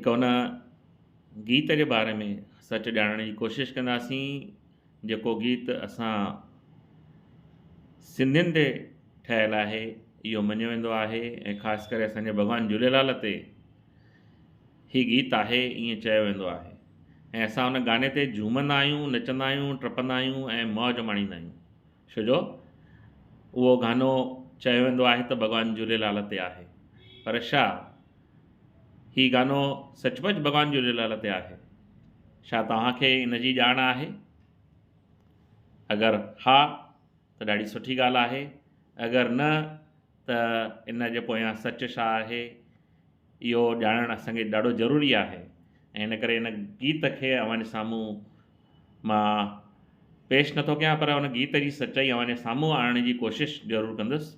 هڪ ان گيت جي باري ۾ سچ ڄاڻڻ جي ڪوشش ڪنداسين جيڪو گيت اسان سنڌين تي ٺهيل آهي اهو مڃيو ويندو آهي ۽ خاص ڪري اسان جي ڀڳوان جهوليلال تي هي گيت آهي ائين چيو ويندو آهي ۽ اسان ان گاني تي جهومندا آهيون نچندا آهيون ٽپندا آهيون ۽ موج ماڻيندا آهيون ڇو جو اهو گانو چيو ويندو آهي ته ڀڳوان جهوليلال تي آهي پر ڇا هي گانو سچ پچ ڀڳوان جهوليلال تي آهي؟ ڇا توهان کي ان جي ڄاڻ آهي؟ اگر ها ته ڏاڍي سٺي ڳالهه آهي، اگر نه ته ان جي پويان سچ ڇا آهي اهو ڄاڻڻ اسان کي ڏاڍو ضروري آهي ۽ ان ڪري ان گيت کي اوهان جي سامهون مان پيش نٿو ڪيان پر ان گيت جي سچائي اوهان جي سامهون آڻڻ جي ڪوشش ضرور ڪندس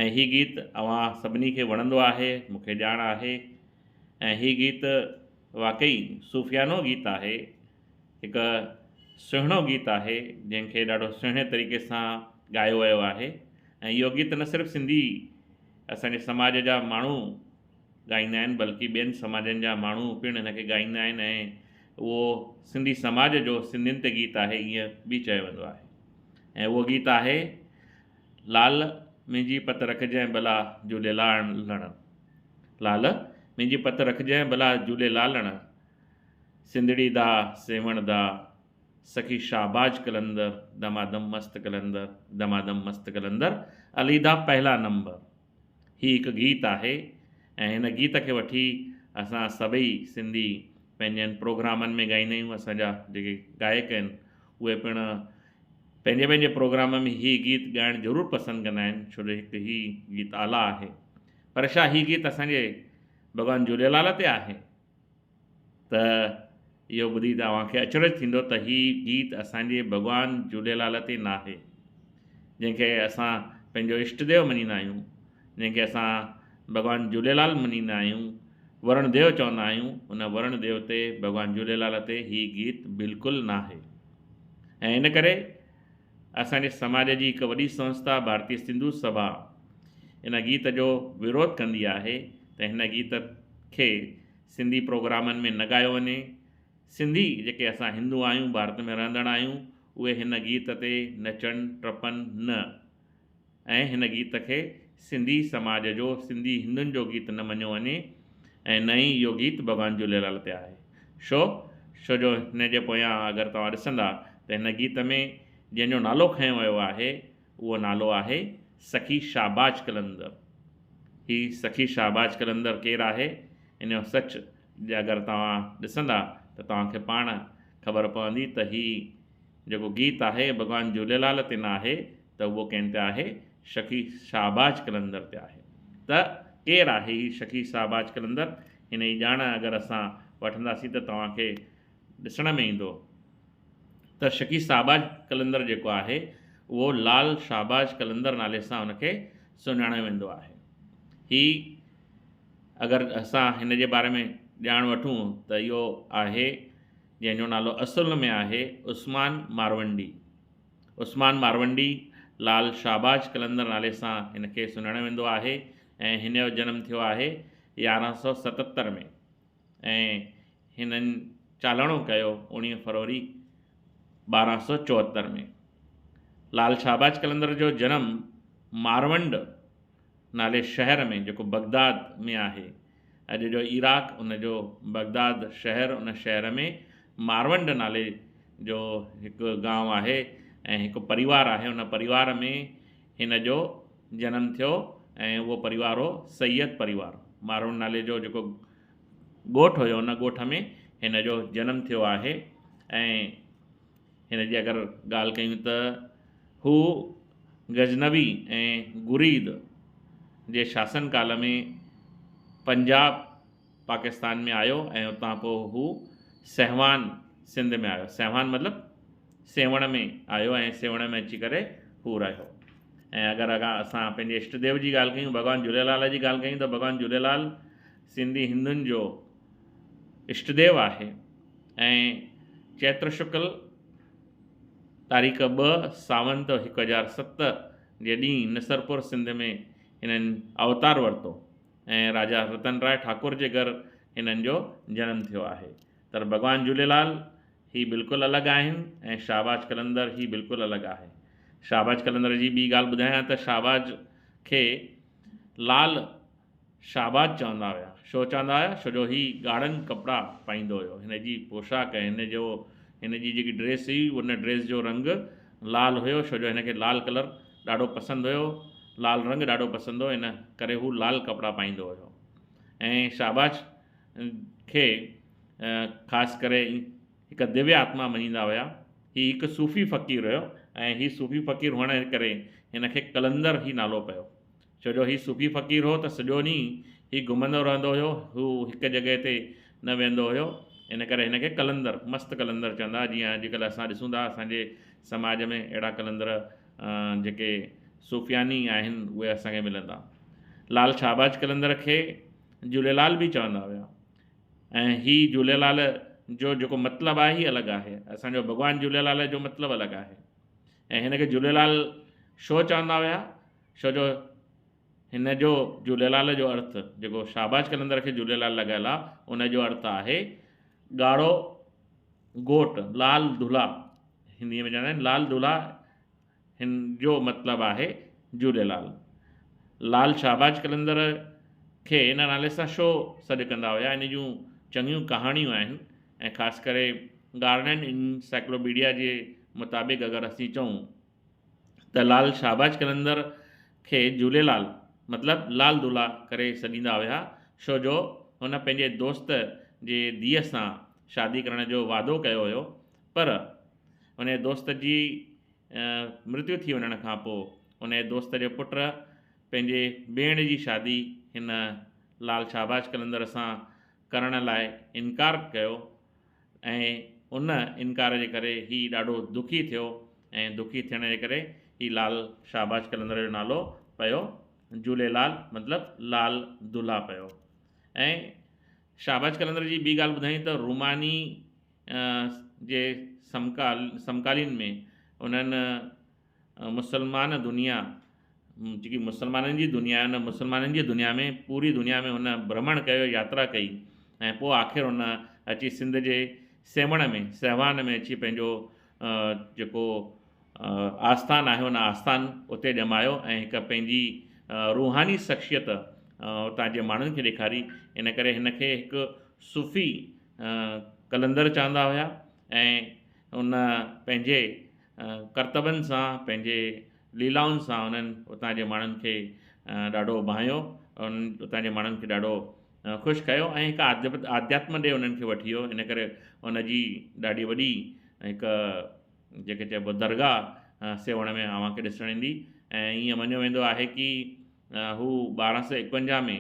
۽ هي گيت اوهان سڀني کي وڻندو آهي مون کي ڄاڻ آهي ۽ هي گيت واقعي صوفيانو گيت آهي هڪ سهڻو گيت آهي جنهن کي ڏاڍو سهڻي طريقي سان ڳايو ويو آهي ۽ اهو گيت نه صرف سنڌي اسان جي سماج جا ماڻهو ڳائيندا آهن بلڪه ٻين سماجن جا ماڻهو پڻ هن کي ڳائيندا آهن ۽ اهو سنڌي سماج جو سنڌين تي گيت آهي ائين به چيو ويندو آهي ۽ اهو گيت آهي لال منهنجي پت رکجانء ڀلا جهوليلالڻ لال منهنجي پت رکجانء ڀلا جهوليلالڻ سنڌڙي دا سيوهڻ دا سخي شهباز قلندر دمادم مست قلندر دمادم مست قلندر علي دا پهلا نمبر هي هڪ گيت آهي ۽ هن گيت کي وٺي اسان سڀئي سنڌي پنهنجن پروگرامن ۾ ڳائيندا آهيون اسان جا جيڪي گائڪ آهن اهي پڻ پنهنجي پنهنجي پروگرام ۾ هي گيت ڳائڻ ضرور پسند ڪندا آهن ڇو جو هڪ هي گيت اعليٰ آهي پر ڇا هي گيت اسان جي ڀڳوان جهوليلال تي آهي ته اهو ٻڌي توهان کي اچرج ٿيندو ته هي گيت اسان جي ڀڳوان جهوليلال تي ناهي، جنهن کي اسان پنهنجو اشٽ ديو مڃيندا آهيون، جنهن کي اسان ڀڳوان جهوليلال مڃيندا آهيون، ورڻ ديو چوندا آهيون، ان ورڻ ديو تي ڀڳوان جهوليلال تي هي گيت بلڪل ناهي ۽ ان ڪري اسان جي سماج جي هڪ وڏي سنسٿا ڀارتي سنڌو سڀا ان گيت جو وروڌ ڪندي آهي ته هن گيت کي سنڌي پروگرامن ۾ نه ڳايو وڃي. سنڌي جيڪي اسان هندو آهيون ڀارت ۾ رهندڙ آهيون اهي هن گيت تي نچن ٽپن نه ۽ هن گيت کي سنڌي سماج جو سنڌي هندن جو گيت نه مڃيو وڃي ۽ نه ئي اهو گيت ڀڳوان جهوليلال تي آهي. ڇو؟ ڇو جو هن جي پويان اگر توهان ڏسندا ته هن گيت ۾ جنهن جو نالو کنيو ويو آهي اهو نالو آهي سخي شهباز قلندر. هي سخي شهباز قلندر ڪير آهي؟ ان جو سچ اگر توهان ڏسندا ته توهان کي پاڻ خبر پوندي ته هي جيڪو گيت آهي ڀڳوان جهوليلال تي نه آهي ته اهو ڪنهن تي آهي؟ شخي شهباز قلندر تي آهي. ته ڪير آهي هي شخي شهباز قلندر؟ هن جي ڄاڻ اگر اسان وٺنداسين ته توهان کي ڏسڻ ۾ ايندو ته شخي شهباز قلندر جيڪو آهي اهو لال شهباز قلندر نالي سان ان کي سڃاڻيو ويندو آهي. هي اگر اسان هن جي باري ۾ ڄاڻ وٺون ته اهو آهي جنهن جو نالو اصل ۾ آهي عثمان مارونڊي. عثمان مارونڊي لال شهباز قلندر نالي سان هن کي سڃاڻيو ويندو آهي ۽ هن جو جنم ٿيو آهي 1177 ۾ ۽ هنن چالاڻو ڪيو 19 فروري 1274 ۾. لال شهباز قلندر جو جنم مارونڊ نالي شهر ۾ جيڪو بغداد ۾ آهي، اڄ جو عراق ان جو بغداد شهر ان شهر ۾ مارونڊ نالي جو هڪ گانء آهي ۽ هڪ پريوار آهي ان پريوار ۾ هن جو جنم ٿيو ۽ اهو پريوار هو سيد پريوار مارونڊ نالي جو جيڪو ڳوٺ هيو ان ڳوٺ ۾ هن جو جنم ٿيو آهي ۽ هن جي اگر ڳالهه ڪيون ته هو غزنوي ۽ غوريد جي شاسن ڪال ۾ پنجاب پاڪستان ۾ آيو ۽ اتان پوء هو سيوهان سنڌ ۾ آيو. سيوهان مطلب سيوهڻ ۾ آيو ۽ سيوهڻ ۾ اچي ڪري هو رهيو. ۽ اگر اسان پنهنجي اشٽ ديو جي ڳالهه ڪيون ڀڳوان جهوليلال جي ڳالهه ڪيون ته ڀڳوان جهوليلال سنڌي هندن جو اشٽ ديو آهي ۽ چيتر شڪل تاريخ 2 ساونت 1007 جي ڏينهن نصرپور سنڌ ۾ هنن اوتار ورتو ۽ راجا رتن راء ٺاڪر جي گهر هنن جو جنم ٿيو آهي. پر ڀڳوان جهوليلال هي بلڪل الڳ آهن ۽ شهباز قلندر هي بلڪل الڳ آهي. شهباز قلندر جي ٻي ڳالهه ٻڌايان ته شهباز کي لال شهباز چوندا هيا. ڇو چوندا هيا؟ ڇو جو هي ڳاڙهن ڪپڙا پائيندو هيو. هن جي پوشاڪ ۽ هن جو هن جي جيڪي ڊريس هئي ان ڊريس جو رنگ لال هيو ڇو جو هن کي لال ڪلر ڏاڍو پسند هيو. لال رنگ ڏاڍو پسند هو ان ڪري هو لال ڪپڙا پائيندو هيو ۽ شهباز کي خاص ڪري هڪ دويه آتما مڃيندا هيا. هي هڪ صوفي فقير هيو ۽ هي صوفي فقير هئڻ جي ڪري هن کي قلندر هي نالو پيو. ڇو جو هي صوفي فقير هو ته سڄو ڏينهن هي گهمندو رهندو هيو، هو هڪ جڳهه تي نه ويهندو هيو، ان ڪري هن کي قلندر، مست قلندر چوندا هئا، جيئن اڄڪلهه اسان ڏسون ٿا اسان جي سماج ۾ اهڙا قلندر جيڪي صوفياني آهن اهي اسان کي ملندا. لال شهباز قلندر کي جهوليلال به چوندا هيا ۽ هي جهوليلال جو جيڪو مطلب آهي هي الڳ آهي، اسان جو ڀڳوان جهوليلال جو مطلب الڳ آهي ۽ هن کي جهوليلال ڇو چوندا هيا؟ ڇو جو هن جو جهوليلال جو ارٿ جيڪو شهباز قلندر کي جهوليلال لڳايل آهي ان جو ارٿ آهي ڳاڙهو گهوٽ لال دولها هنديء ۾ چوندا آهن لال دولها هن جو مطلب آهي جهوليلال. لال شهباز قلندر کي ان نالي سان ڇو سڏ ڪندا هيا ان جون چڱيون ڪهاڻيون آهن ۽ خاص ڪري گارڊن انسائيڪلوپيڊيا جي مطابق اگر اسين چئون ته لال شهباز قلندر کي جهوليلال مطلب لال دولها ڪري سڏيندا هيا ڇو جو هن پنهنجي دوست جي ڌيء سان شادي ڪرڻ جو وعدو ڪيو هيو پر ان دوست جي مرتيو ٿي وڃڻ کان پوء ان دوست جي پٽ پنهنجي ڀيڻ جي شادي هن لال شهباز قلندر سان ڪرڻ لاء انڪار ڪيو ۽ ان انڪار جي ڪري هي ڏاڍو دکي ٿيو ۽ دکي ٿيڻ جي ڪري هي لال شهباز قلندر جو نالو پيو جهوليلال مطلب لال دولها پيو ۽ شهباز قلندر جي ٻي ڳالهه ٻڌائين ته روماني جي سمڪال سمڪالين ۾ انهن مسلمان دنيا جيڪي مسلمانن جي دنيا آهي ان مسلمانن جي دنيا ۾ پوري دنيا ۾ هن ڀرمڻ ڪيو ياترا ڪئي ۽ پوء آخر هن اچي سنڌ جي سيوهڻ ۾ سيوهان ۾ اچي پنهنجو جيڪو آسٿان آهي ان آسٿان اتي ڄمايو ۽ هڪ پنهنجي روحاني شخصيت اتان جي ماڻهن کي ڏيکاري ان ڪري هن کي هڪ صوفي قلندر چوندا هيا ۽ ان پنهنجي ڪرتبن سان پنهنجي ليلائن سان انهن اتان جي ماڻهن کي ڏاڍو ڀانئيو انهن اتان جي ماڻهن کي ڏاڍو خوش ڪيو ۽ هڪ آڌياتم ڏي انهن کي وٺي ويو ان ڪري ان جي ڏاڍي وڏي هڪ جيڪي چئبو درگاهه سيوهڻ ۾ اوهان کي ڏسڻ ايندي ۽ ائين مڃيو ويندو آهي ڪي هو 1251 ۾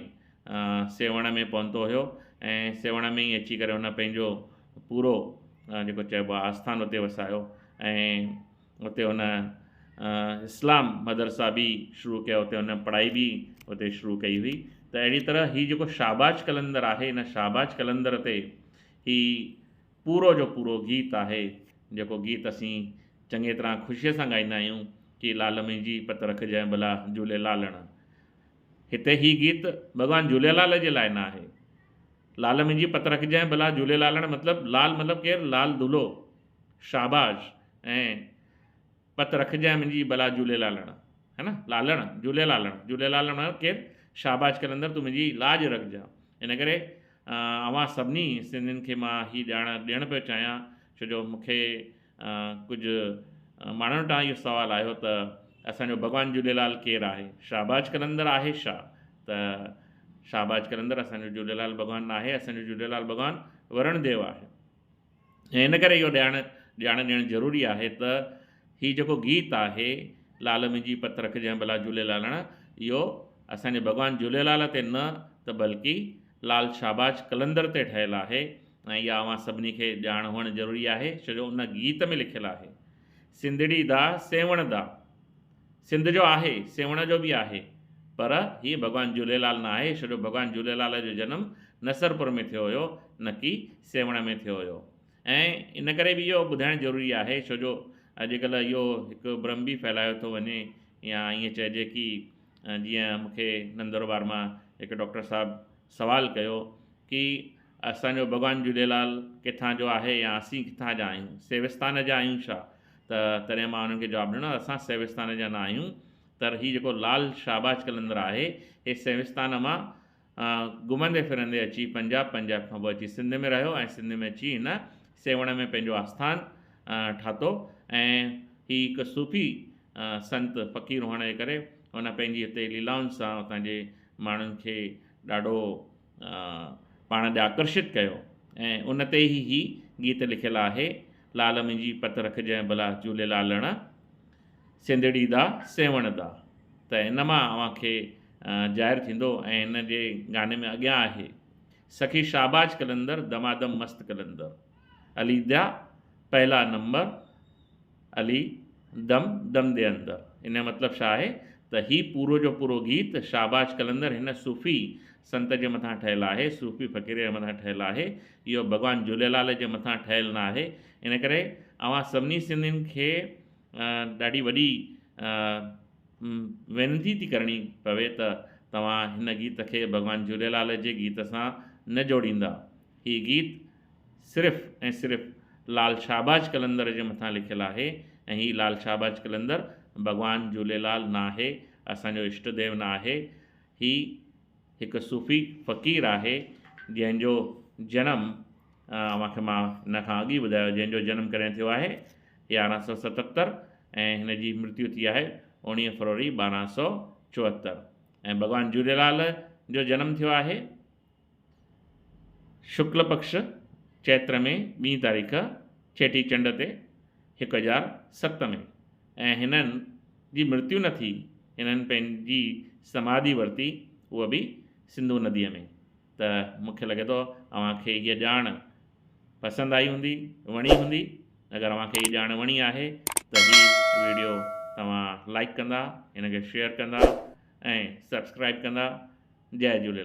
سيوهڻ ۾ پهتو هيو ۽ سيوهڻ ۾ ئي اچي ڪري هن پنهنجو پورو جيڪو چئبو آهي آسٿان اتي وسايو ۽ اتي هن اسلام مدرسه به شروع ڪيو اتي هن پڙهائي به اتي شروع ڪئي هئي ته اهڙي طرح هي جيڪو شهباز قلندر آهي هن شهباز قلندر تي هي پورو جو پورو گيت آهي جيڪو گيت اسين چڱي طرح خوشيء سان ڳائيندا آهيون ڪي لال منهنجي پت رکجانء ڀلا جهوليلالڻ. هتي هي گيت ڀڳوان جهوليلال جي لاء نه آهي. لال منهنجي پت رکجانء ڀلا جهوليلالڻ مطلب لال مطلب ڪير لال دولهو شاباش ۽ پت رکجانء منهنجي ڀلا جهوليلالڻ هي نه لالڻ جهوليلالڻ جهوليلالڻ مطلب ڪير شاباش قلندر تون منهنجي لاڄ رکجان ان ڪري اوهان سڀني سنڌين کي مان هي ڄاڻ ڏيڻ پيو چاهيان ڇو جو مون کي ڪجهه ماڻهن وٽان اهو سوال آيو ته اسان جو ڀڳوان جهوليلال ڪير آهي؟ شهباز قلندر آهي ڇا؟ ته شهباز قلندر اسان جو جهوليلال ڀڳوان ناهي، اسان جو جهوليلال ڀڳوان ورڻ ديو آهي. ۽ ان ڪري اهو ڄاڻ ڄاڻ ڏيڻ ضروري آهي ته هي جيڪو گيت آهي لال منهنجي پت رکجانء ڀلا جهوليلالڻ اهو اسان جي ڀڳوان جهوليلال تي نه ته بلڪه لال شهباز قلندر تي ٺهيل آهي ۽ اها اوهان سڀني کي ڄاڻ هئڻ ضروري آهي ڇو جو ان گيت ۾ لکيل آهي سنڌڙي دا سيوهڻ دا سنڌ جو آهي سيوهڻ جو به آهي پر هي ڀڳوان جهوليلال نه آهي ڇو جو ڀڳوان جهوليلال جو جنم نصرپور ۾ ٿيو هيو نه ڪي سيوهڻ ۾ ٿيو هيو ۽ ان ڪري به اهو ٻڌائڻ ضروري آهي ڇو جو اڄڪلهه اهو هڪ ڀرم به ڦهلايو ٿو وڃي يا ائين چئجي ڪي جيئن مون کي نندربار مان هڪ ڊاڪٽر صاحب سوال ڪيو ڪي اسان جو ڀڳوان جهوليلال ڪٿان جو آهي يا اسين ڪٿان جا آهيون سيوستان جا آهيون ڇا ته تڏهن مان انهن کي جواب ڏنو اسان سيوستان جا نه آهيون تر هي جيڪو لال شهباز قلندر آهي هي سيوستان مان گهمندي ڦرندي اچي پنجاب پنجاب کان پوء اچي سنڌ ۾ رهيو ۽ سنڌ ۾ اچي هن سيوهڻ ۾ پنهنجو آسٿان ٺاتو ۽ هي هڪ صوفي سنت فقير هئڻ جي ڪري هن پنهنجي هتي ليلائن سان اتان جي ماڻهن کي ڏاڍو پاڻ ڏي آڪرشت ڪيو ۽ ان تي ئي هي گيت لکيل آهي، لال منهنجي پت رکجانء ڀلا جهوليلالڻ، سنڌڙي دا سيوهڻ دا. ته ان مان اوهان کي ظاهر ٿيندو ۽ هن جي گاني ۾ اڳيان آهي، سخي شهباز قلندر دمادم مست قلندر، علي دا پهلا نمبر، علي دم دم the اندر. ان جو مطلب ڇا آهي ته هي پورو جو پورو گيت شهباز قلندر هن صوفي سنت جي مٿان ٺهيل آهي، صوفي فقير جي مٿان ٺهيل آهي، اهو ڀڳوان جهوليلال جي مٿان ٺهيل نه آهي. ان ڪري اوهان سڀني سنڌين کي ڏاڍي وڏي وينتي ٿي ڪرڻي پوي ته توهان هن گيت کي ڀڳوان جهوليلال جي گيت سان نه جوڙيندا. هي گيت صرف ۽ صرف لال شهباز قلندر جي مٿان لکيل آهي ۽ هي لال شهباز قلندر ڀڳوان جهوليلال نه آهي، اسان جو اشٽ ديو نه آهي، هي هڪ صوفي فقير آهي جنهن جو جنم اوهان کي مان هن کان اڳ ئي ٻڌايو جنهن جو جنم ڪڏهن ٿيو آهي 1177 ۽ هن جي مرتيو ٿي آهي 19 فروري 1274 ۽ ڀڳوان جهوليلال جو جنم ٿيو آهي شڪل پڪش چيتر ۾ ٻي تاريخ چيٽي چنڊ تي 1007 ۾ ۽ هنن جي مرتيو نه ٿي، هنن پنهنجي سماڌي ورتي اها به سنڌو نديء ۾. ته مون کي لڳي ٿو اوهان کي هيء ڄاڻ پسند آئي هوندي، وڻي هوندي. اگر اوهان کي هيء ڄاڻ وڻي آهي ته هي ويڊيو توهان لائيڪ ڪندا، هن کي شيئر ڪندا ۽ سبسڪرائيب ڪندا. جئي جهوليلال.